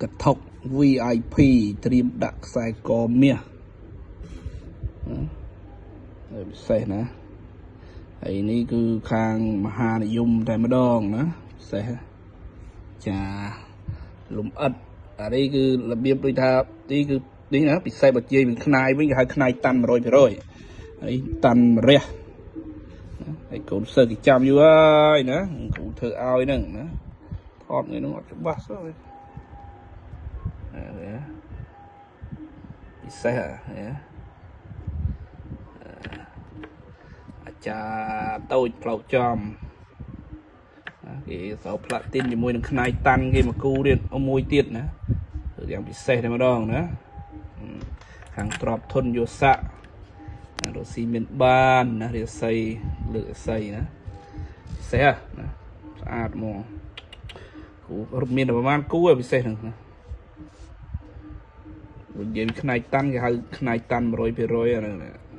កថុក VIP ត្រៀមដាក់ខ្សែកមាសណា ពិសេសណា។ ហើយនេះគឺខាងមហានិយមតែម្ដងណា ពិសេសចា លំអិតអានេះគឺរបៀបដូចថា នេះគឺនេះណា ពិសេស បើជាវិញខ្នាយវិញគេហៅខ្នាយតាន់ 100% ហើយតាន់ម្រះ ហើយកូនសិស្សគេចាំយូរហើយណា គ្រូធ្វើឲ្យហ្នឹងណា ថតថ្ងៃនោះអត់ច្បាស់សោះ ពិសេសហ៎។ អាចារ្យតូចផ្លោកចំគេសោផ្លាទីនជាមួយនឹងខ្នាយតាន់គេមកគូទៀតមួយទៀតណា ធ្វើយ៉ាងពិសេសតែម្ដងណា ខាងទ្របធនយោស័ករស៊ីមានបានណា រាសីលើករាសីណា ពិសេសណា ស្អាតហ្មង គ្រូមានតែប្រហែលគូឯពិសេសហ្នឹងណា។ និយាយខ្នាយតាន់គេហៅខ្នាយតាន់ 100% អាហ្នឹង